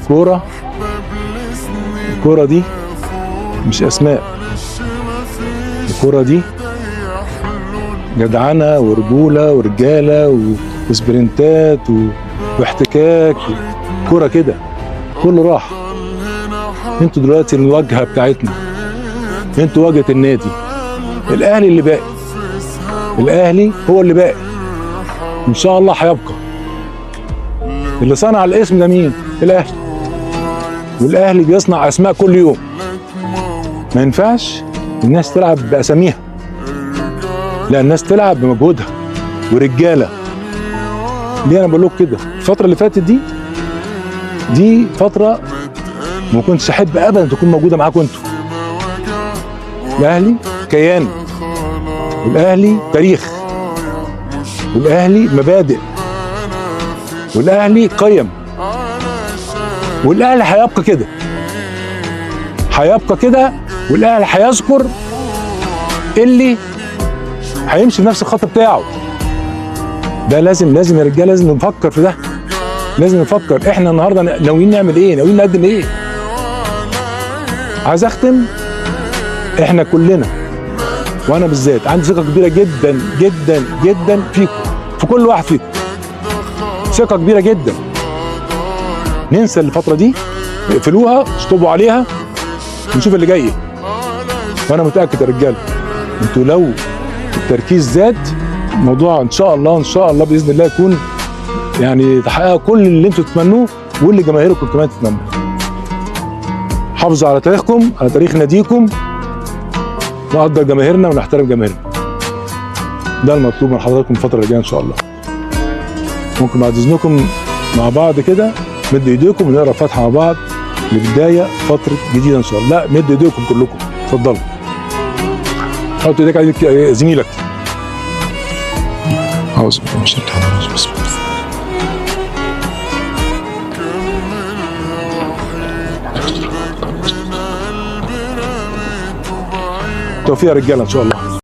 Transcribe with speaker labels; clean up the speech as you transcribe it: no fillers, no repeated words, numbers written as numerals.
Speaker 1: الكورة، الكورة دي مش اسماء، الكورة دي جدعنه ورجوله ورجاله وسبرنتات واحتكاك، كورة كده كله راح. انتوا دلوقتي الواجهة بتاعتنا، انتوا واجهه النادي الاهلي اللي باقي، الاهلي هو اللي باقي ان شاء الله هيبقى. اللي صنع الاسم ده مين؟ الاهلي. والاهلي بيصنع اسماء كل يوم. ما ينفعش الناس تلعب باساميها، لا، الناس تلعب بمجهودها ورجاله. ليه انا بقول لكم كده؟ الفترة اللي فاتت دي فترة ما كنتش احب ابدا تكون موجودة معاكم انتوا. الاهلي كيان، والاهلي تاريخ، والاهلي مبادئ، والاهلي قيم، والاهلي هيبقى كده، هيبقى كده، والاهلي هيذكر اللي هيمشي بنفس الخط بتاعه ده. لازم لازم يا رجاله، لازم نفكر في ده، لازم نفكر احنا النهارده ناويين نعمل ايه، ناويين نقدم ايه. عايز اختم، احنا كلنا وانا بالذات عندي ثقة كبيرة جدا جدا جدا فيكم، في كل واحد فيكم ثقة كبيرة جدا. ننسى الفترة دي، اقفلوها، اشطبوا عليها، ونشوف اللي جاي. وانا متاكد يا رجاله انتوا لو التركيز زاد الموضوع ان شاء الله، ان شاء الله باذن الله يكون يعني تحققوا كل اللي انتوا تتمنوه واللي جماهيركم كمان تتمنوه. حافظوا على تاريخكم، على تاريخ ناديكم، نقدر جماهيرنا ونحترم جماهيرنا. ده المطلوب من حضراتكم الفترة اللي جاية ان شاء الله. ممكن بعد اذنكم مع بعض كده مدوا ايديكم ونقرا الفاتحة مع بعض لبداية فترة جديدة ان شاء الله. لا، مدوا ايديكم كلكم، اتفضلوا. حط ايديك على زميلك. اعوذ بالله من الشيطان الرجيم. بسم الله. توفيق يا رجاله ان شاء الله.